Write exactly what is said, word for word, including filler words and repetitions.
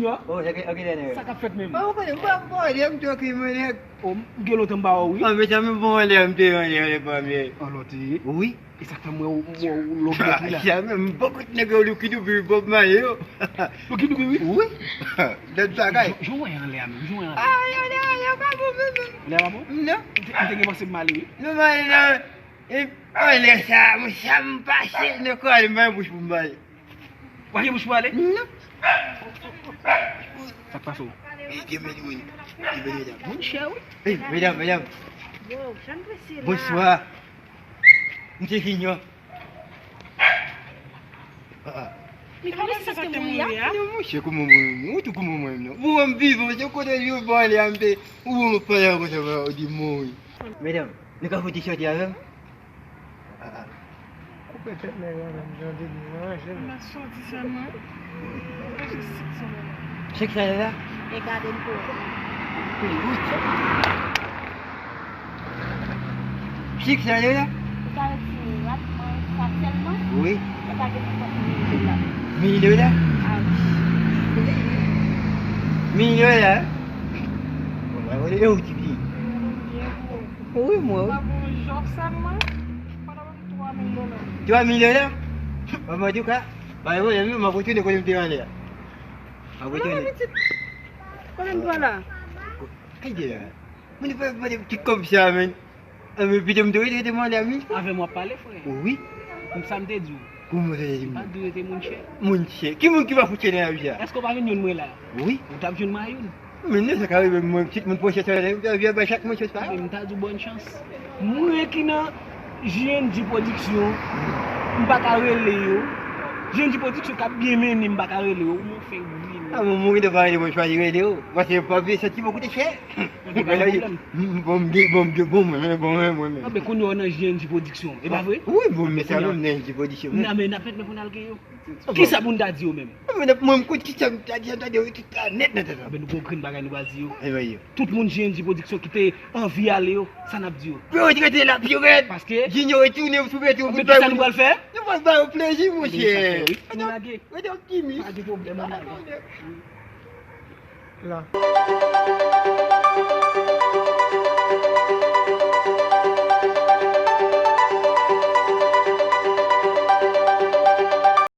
Yo, oh, sa ki, ok, sa nèg. Sa k ap fèt menm? Ah, ou konnen, m pa, m pa wè nèg, m twò ki mwen nèg. Oh, m gen lontan m pa wè w, wi. Ah, men sa, men bon, anlè, m te anlè, anlè, pa mye. Anlè w te ye? Wi. E sa k fè m wè w, m wè w lòk lòk wi la. Sa menm, m poko t nèg yo Lucky Dube, Bob Marley yo. Lucky Dube, wi? Wi. Lòt bagay. Jan w wè anlè a menm, jan w wè anlè a. Ah, anlè a, anlè a pa bon menm, menm. Anlè a pa bon? Non. M te, m te gen panse m ale, wi. Non, m ale nan, e, anlè sa, mwen, sa m pase nan kò a, m pa gen bouch pou m pale. Ou pa gen bouch pou pale? Non. Sa k pase w? Monchè, wi. Hey, medam, medam. Yo, jan presye la. Bonswa. M se Junior. Ah, ah. Men kòman sa te mouri a? Non, monchè, kòman mwen menm? Ou tou kòman mwen menm, non? Ou wè m vivan, se kote yo ba ale a m te. Ou wè m pa la konsa, ou di mouri. Medam, nou ka fout ti sòti avè m? Ah, ah. Koupe tèt nèg la menm, jan w te di, ranje l. N ap sòti sèlman. Ranje sik sèlman. Sik sa la? E gade m pou ou. Sik sa la? Ou ka retire rat nan sa sèlman? Wi. Ou ka gen nenpòt mil dola. Mil dola? Ah wi. Mil dola? Bon, mwen, mwen, e ou ki pi? Wi, mwen, wi. Mwen, bon, jòf sèlman. Twa mil dola. Twa mil dola? Bon, antouka, pa gen pwoblèm, non, m ap retounen kote m te anlè a. M ap retounen. Kote m pran la? Kay de la. Moun pa mande m ti kòb sa, men. Ah, men pito m te rete, rete m anlè a, men. Avè m w ap pale, frè. Wi. M sa m te di w. Kòman sa te di m? M pa t di w rete moun chè. Moun chè. Ki moun ki pa fout chè nan lavi a? Èske w pa jwenn youn mwen la? Wi. Ou t ap jwenn mwen youn. Men non, sa ka rive mwen, pitit moun pwoche sa, lè m vin bay chak moun chè sa. Men m ta di w bòn chans. Mwen ki nan J N G Production, m pa ka rele yo. J N G Production k ap byen mennen, m pa ka rele yo. Ou fè gri. Ah, mwen, mwen, mwen, pa rele mwen, chwazi rele yo. Paske pa vle santi mwen koute chè. Ok, pa gen pwoblèm. Bon, m gen, bon, m gen, bon, mwen, mwen, bon, mwen, mwen, mwen. Ah, ben, kounye a w nan J N G Production, e pa vre? Wi, bon, men sa, mwen, nan J N G Production. Nan, men n ap fèt men pou n al gen yo. Kisa pou n ta di yo menm? Mwen, mwen, mwen, koute kisa m ta di, ta di, tout sa nèt, nèt, nèt. Ah, ben, nou gon grenn bagay nou va di yo. Tout moun J N G Production ki te anvi ale yo, sa n ap di yo? Pou yo rete la, pou yo rete. Paske Junior retounen sou bèt yo. Anben, kisa nou pral fè? Nou pral ba yo plezi, monchè. Wi, nou lage. Rete optimis. Pa gen pwoblèm, nou lage. La.